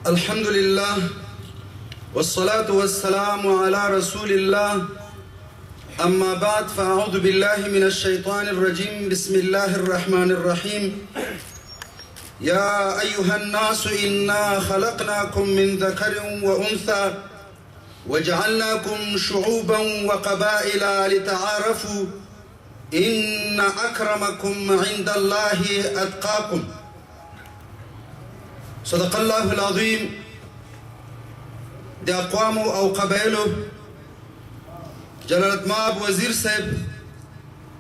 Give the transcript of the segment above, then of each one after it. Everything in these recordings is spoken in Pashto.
الحمد لله والصلاة والسلام على رسول الله، أما بعد، فأعوذ بالله من الشيطان الرجيم، بسم الله الرحمن الرحيم. يا أيها الناس إنا خلقناكم من ذكر وأنثى وجعلناكم شعوبا وقبائل لتعارفوا إن أكرمكم عند الله أتقاكم. صدق الله العظيم. د اقوامو او قبایلو جلالت ماب وزیر صاحب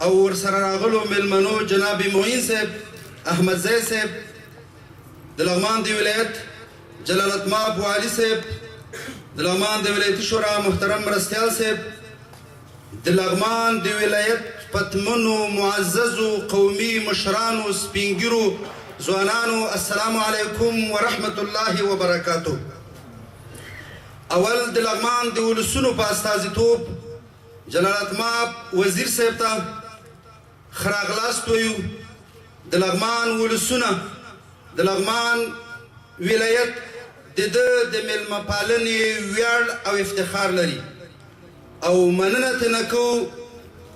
او ورسره راغلو میلمنو جناب معین صاحب، احمدزی صاحب، د لغمان د ولایت جلالت ماب والي صاحب، د لغمان د ولایتي شورا محترم مرستیال صاحب، د لغمان د ولایت پتمنو معززو قومي مشرانو، سپینږیرو، ځوانانو، السلام علیکم ورحمت الله وبرکاتو. اول د لغمان د ولسونو په استازیتوب جلالت ماب وزیر صاحب ته ښه راغلاست وایو. د لغمان ولسونه، د لغمان ولایت د ده د میلمه پالنې ویاړ او افتخار لري او مننه ترېنه کوو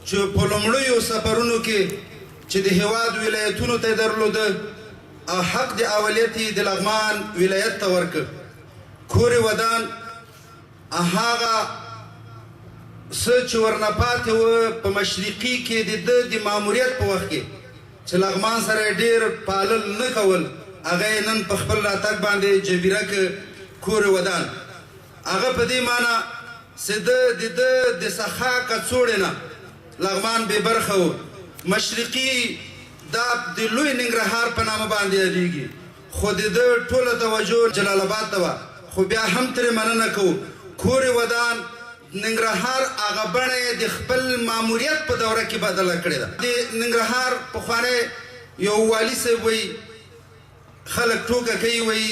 چې په لومړیو سفرونو کې چې د هیواد ولایتونو ته درلوده او حق د اولیت یې د لغمان ولایت ته ورکړ. کور ودان، هغه څه چې ورنه پاتې و په مشرقي کې د ده د ماموریت په وخت کې چې لغمان سره یې ډېر پالل نه کول، هغه یې نن په خپل راتګ باندې جبیره که. کور ودان، هغه په دې معنی چې ده د ده د سخا کڅوړې نه لغمان بې برخه و. مشرقي دا د لوی ننګرهار په نامه باندې یادېږي، خو د ده ټوله توجه جلال اباد ته وه، خو بیا هم ترې مننه کوو. کور ودان، ننګرهار هغه بڼه یې د خپل ماموریت په دوره کې بدله کړې ده. د ننګرهار پخوانی یو والي صاحب وایي، خلک ټوکه کوي، وایي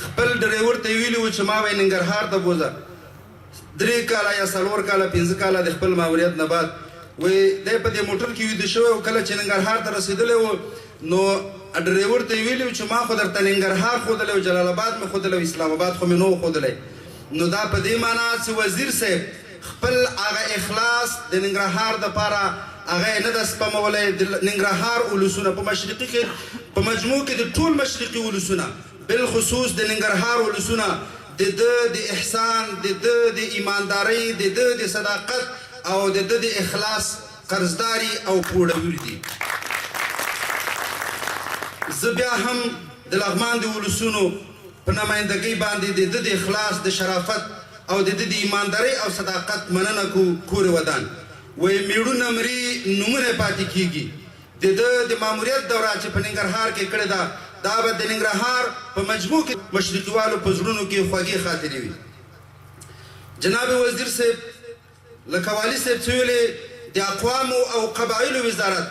خپل ډریور ته ویلي وو چې ما وایي ننګرهار ته بوځه. 3 کاله یا 4 کاله، 5 کاله د خپل ماموریت نه بعد وایي دی په دې موټر کې ویده شوی و. کله چې ننګرهار ته رسېدلی و نو ډریور ته ویلي و چې ما خو درته ننګرهار ښودلی و، جلال اباد مې ښودلی و، اسلام اباد خو مې نه و ښودلی. نو دا په دې معنا چې وزیر صاحب خپل هغه اخلاص د ننګرهار دپاره هغه یې نه ده سپمولی. د ننګرهار ولسونه په مشرقي کې، په مجموع کې د ټول مشرقي ولسونه، بالخصوص د ننګرهار ولسونه د ده د احسان، د ده د ایماندارۍ، د ده د صداقت او د ده د اخلاص قرضداري او پوړور دي. زه بیا هم د لغمان د ولسونو په نمایندګۍ باندې د ده د اخلاص، د شرافت او د ده د ایماندارۍ او صداقت مننه کو. کور ودان، وایي میړونه مري، نومونه پاتې کیږي. د ده د ماموریت دوره چې په ننګرهار کې کړې ده، دا به د ننګرهار په مجموع کې مشرقیوالو په زړونو کې خوږې خاطرې وي. جناب وزیر صاحب، لکه والي صاحب چې ویلې، د اقوامو او قبایلو وزارت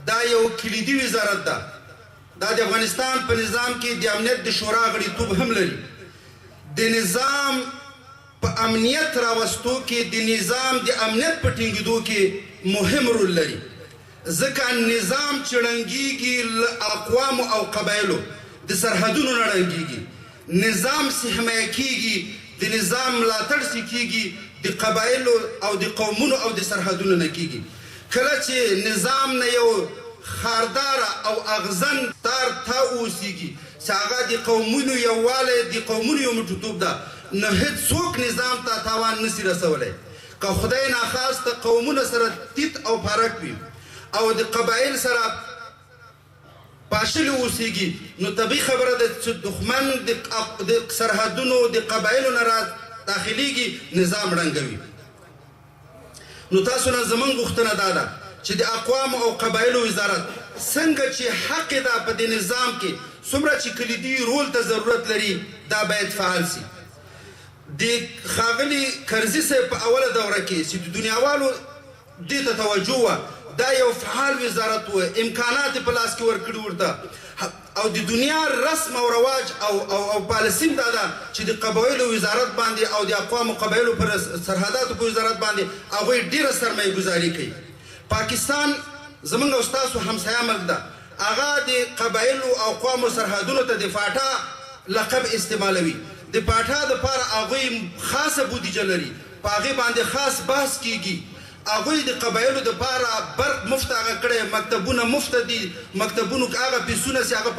دا یو کلیدي وزارت ده. دا د افغانستان په نظام کې د امنیت د شورا غړیتوب هم لري. د نظام په امنیت راوستو کې، د نظام د امنیت په ټینګېدو کې مهم رول لري، ځکه نظام چې ړنګېږي له اقوامو او قبایلو د سرحدونو نه ړنګېږي. نظام چې حمایه کېږي، د نظام ملاتړ چې کېږي، د قبایلو او د قومونو او د سرحدونو نه کېږي. کله چې نظام نه یو خارداره او اغزن تار تا اوسیږي چې هغه د قومونو یووالی، د قومونو یو موټیتوب ده، نو هیڅوک نظام ته تاوان نسی رسولی. که خدای ناخواسته قومونه سره تیت او پرک وي او د قبایل سره پاشلي اوسیږي، نو طبیعي خبره ده چې دښمن د سرحدونو د قبایلو نه را داخلیږي، نظام ړنګوي. نو تاسو نه زمونږ غوښتنه دا ده چې د اقوام او قبایلو وزارت څنګه چې حق ده، په دې نظام کې څومره چې کلیدي رول ته ضرورت لري، دا باید فعال سي. د ښاغلي کرزي صاحب په اوله دوره کې چې د دنیاوالو دې ته توجه وه، دا یو فعال وزارت و، امکانات په لاس کې ورکړي ورته او د دنیا رسم او رواج او پالیسي دا ده چې د قبایلو وزارت باندې او د اقوام قبایلو پر سرحداتو په وزارت باندې هغوی ډیره سرمایه ګذاري کوي. پاکستان زمونږ او ستاسو همسایه ملک ده، هغه د قبایلو او اقوامو سرحدونو ته د فاټا لقب استعمالوي. د پاټا دپاره هغوی خاصه بودیجه لري، په هغې باندې خاص بحث کیږي. هغوی د قبایلو دپاره برق مفته هغه کړی، مکتبونه مفته دي، مکتبونو کې هغه پیسونه چې هغه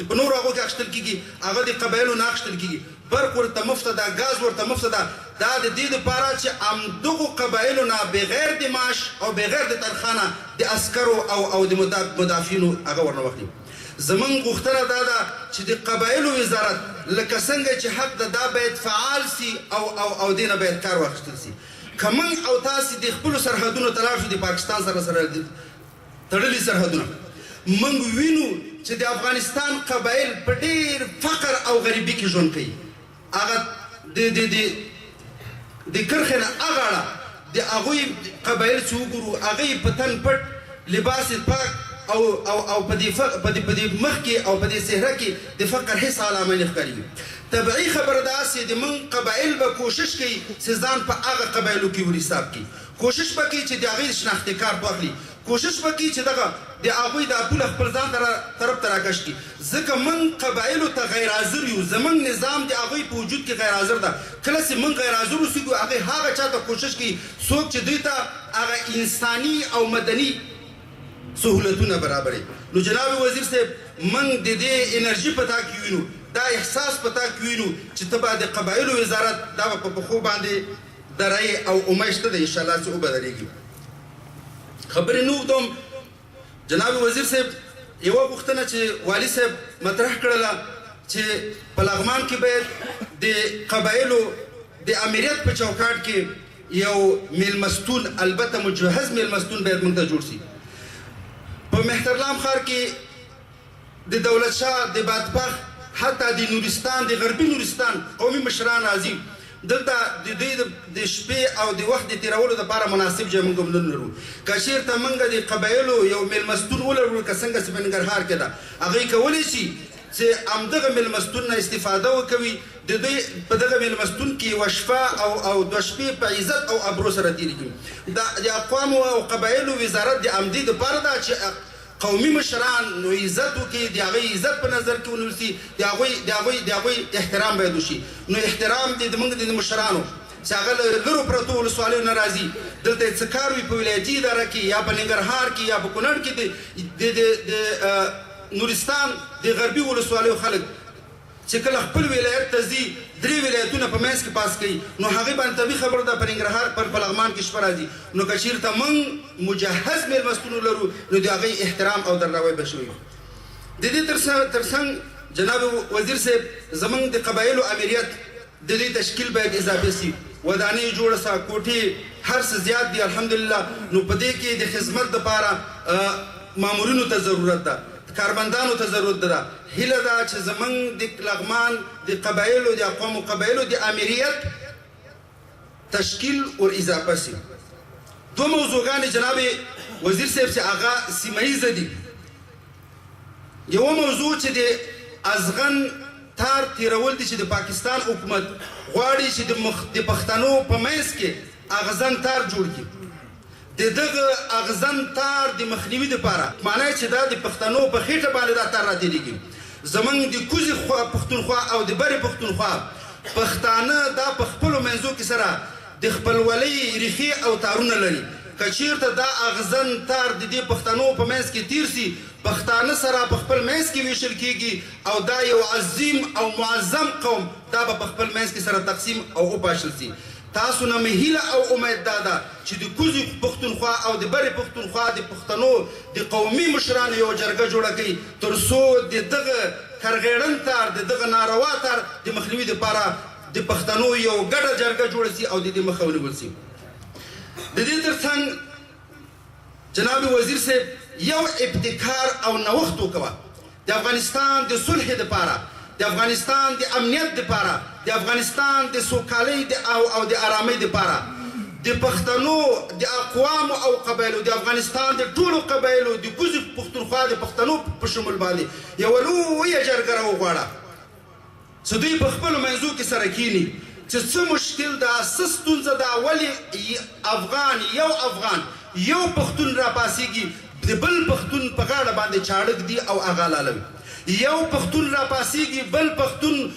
په نورو هغو کې اخیستل کیږي، هغه د قبایلو نه اخیستل کیږي. برق ورته مفته ده، ګاز ورته مفته ده. دا د دې دپاره چې همدغو قبایلو نه بغیر د معاش او بغیر د تنخوا نه د عسکرو او د مدافعینو هغه ورنه واخلي. زمونږ غوښتنه دا ده چې د قبایلو وزارت لکه څنګه چې حق ده، دا باید فعال سي او دې نه باید کار واخیستل سي. که موږ او تاسې د خپلو سرحدونو ته لاړ شو، د پاکستان سره تړلي سرحدونه، موږ وینو چې د افغانستان قبایل په ډېر فقر او غریبي کې ژوند کوي. هغه د د د د کرښې نه اغاړه د هغوی قبایل چې وګورو، هغوی په تن پټ، لباس یې پاک او او او په دې په دې مخ کې او په دې څهره کې د فقر هیڅ علامه نه ښکاري. طبعي خبره ده چې د موږ قبایل به کوشش کوي چې ځان په هغه قبایلو کې ورحساب کړي، کوشش به کوي چې د هغوی شناختي کارت واخلي، کوشش به کوي چې دغه د هغوی دا پوله خپل ځان طرف ته راکش کړي. ځکه موږ قبایلو ته غیر حاضر یو، زموږ نظام د هغوی په وجود کې غیر حاضر ده. کله چې موږ غیر حاضر اوسېږو، هغوی هغه چا ته کوشش کوي څوک چې دوی ته هغه انساني او مدني سهولتونه برابرې. نو جناب وزیر صاحب، موږ د دې انرژي په تا کې وینو، دا احساس په تا کې وینو چې ته به د قبایلو وزارت دا به په پښو باندې درای او امید شته ده انشاءالله چې وبه درېږي. خبرې نه اوږدوم. جناب وزیر صاحب، یوه غوښتنه چې والي صاحب مطرح کړله چې په لغمان کې باید د قبایلو د امریت په چوکاټ کې یو میلمستون، البته مجهز میلمستون باید موږ ته جوړ سي. په مهترلام ښار کې د دولت شاه، د بادپخ، حتی د نورستان، د غربي نورستان قومي مشران راځي. دلته د دوی د شپې او د وخت د تېرولو دپاره مناسب ځای موږ هم نه لرو. که چېرته موږ د قبایلو یو میلمستون ولرو، که څنګه چې په ننګرهار کې ده، هغوی کولی شي چې همدغه میلمستون نه استفاده وکوي. د دوی په دغه میلمستون کې یوه شپه او دوه شپې په عزت او ابرو سره تېرې کړي. د اقوامو او قبایلو وزارت د همدې دپاره ده چې قومي مشران نو عزت وکړي، د هغوی عزت په نظر کې ونیول سي، د هغوی احترام باید وشي. نو احترام دې د موږ د مشرانو چې هغه له لرو پرتو ولسوالیو نه راځي، دلته یې څه کار وي په ولایتي اداره کې یا په ننګرهار کې یا په کونړ کې، د نورستان د غربي ولسوالیو خلک چې کله خپل ولایت ته ځي، درې ولایتونه په منځ کې پاس کوي، نو هغې باندې طبیعي خبره ده په ننګرهار په لغمان کې شپه راځي. نو که چېرته موږ مجهز میلمستون ولرو، نو د هغوی احترام او درناوی به شوی وي. د دې ترڅنګ جناب وزیر صاحب، زموږ د قبایلو امریت د دې تشکیل باید اضافه سي، ودانۍ جوړه سه، کوټې هر څه زیات دي الحمدلله. نو په دې کې د خدمت دپاره مامورینو ته ضرورت ده، کارمندانو ته ضرورت ده. هیله ده چې زموږ د لغمان د قبایلو د اقوامو قبایلو د امریت تشکیل ور اضافه سي. دوه موضوعګانې جناب وزیر صاحب چې هغه سیمه ییزه دي. یوه موضوع چې د ازغن تار تیرول دي چې د پاکستان حکومت غواړي چې د پښتنو په منځ کې اغزن تار جوړ کړي. د دغه اغزن تار د مخنیوي دپاره، معنی چې دا د پښتنو په خېټه باندې دا تار راتېرېږي. زمونږ د کوزې پښتونخوا او د برې پښتونخوا پښتانه دا په خپلو منځو کې سره د خپلولۍ ریښې او تارونه لري. که چیرته دا اغزن تار د دې پښتنو په منځ کې تیر سي، پښتانه سره په خپل منځ کې ویشل کیږي او دا یو عظیم او معظم قوم دا به په خپل منځ کې سره تقسیم او وپاشل سي. تاسو نه مې هیله او امید دا ده چې د کوزې پښتونخوا او د برې پښتونخوا د پښتنو د قومي مشرانو یو جرګه جوړه کړئ، تر څو د دغه کرغېړن تار، د دغه ناروا تار د مخنیوي دپاره د پښتنو یو ګډه جرګه جوړه سي او د دې مخه ونیول سي. د دې ترڅنګ جناب وزیر صاحب، یو ابتکار او نوښت وکوه د افغانستان د صلح دپاره، د افغانستان د امنیت دپاره، د افغانستان د سوکالۍ او د آرامۍ دپاره، د پښتنو د اقوامو او قبایلو، د افغانستان د ټولو قبایلو، د کوزې پښتونخوا د پښتنو په شمول باندې یوه لویه جرګه راوغواړه چې دوی په خپلو منځو کې سره کښېني چې څه مشکل ده، څه ستونزه ده، ولې افغان یو افغان یو پښتون راپاسېږي د بل پښتون په غاړه باندې چاړه ږدي او هغه حلالوي. یو پښتون راپاڅېږي بل پښتون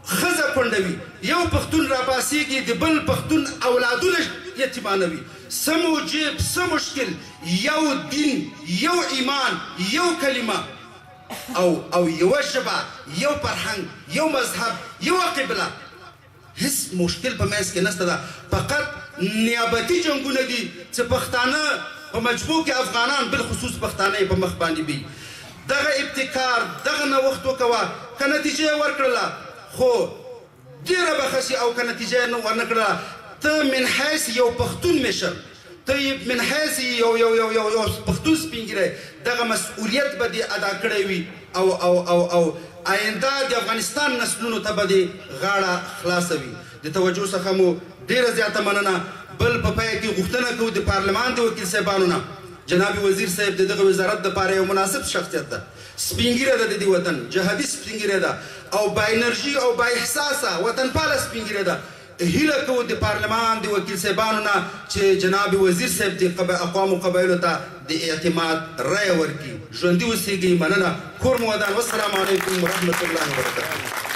ښځه کونډوي، یو پښتون راپاڅېږي د بل پښتون اولادونه یتیمانوي. څه مو جیب، څه مشکل، یو دین، یو ایمان، یو کلمه او او یوه ژبه، یو فرهنګ، یو مذهب، یوه قبله، هیڅ مشکل په منځ کې نشته ده. فقط نیابتي جنګونه دي چې پښتانه په مجموع کې افغانان بالخصوص پښتانه یې په مخ باندې بي. دغه ابتکار، دغه نوښت وکوه، که نتیجه یې ورکړله خو ډېره به ښه شي، او که نتیجه یې ورنه کړله ته من حیث یو پښتون مشر، ته من حیث یو یو یو یو یو پښتون سپین ږیری، دغه مسؤلیت به دې ادا کړی وي او او او او آینده د افغانستان نسلونو ته به دې غاړه خلاصه وي. د توجه څخه مو ډېره زیاته مننه. بل په پای کې غوښتنه کوو د پارلمان د وکیل صاحبانو نه، جناب وزیر صاحب د دغه وزارت دپاره یو مناسب شخصیت ده، سپین ږیری ده، د دې وطن جهادي سپین ږیری ده او با انرژي او با احساسه وطنپاله سپین ږیری ده. هیله کوو د پارلمان د وکیل صاحبانو نه چې جناب وزیر صاحب د اقوامو قبایلو ته د اعتماد رایه ورکړي. ژوندي اوسېږئ، مننه، کور مو ودان، والسلام علیکم ورحمت الله وبرکاته.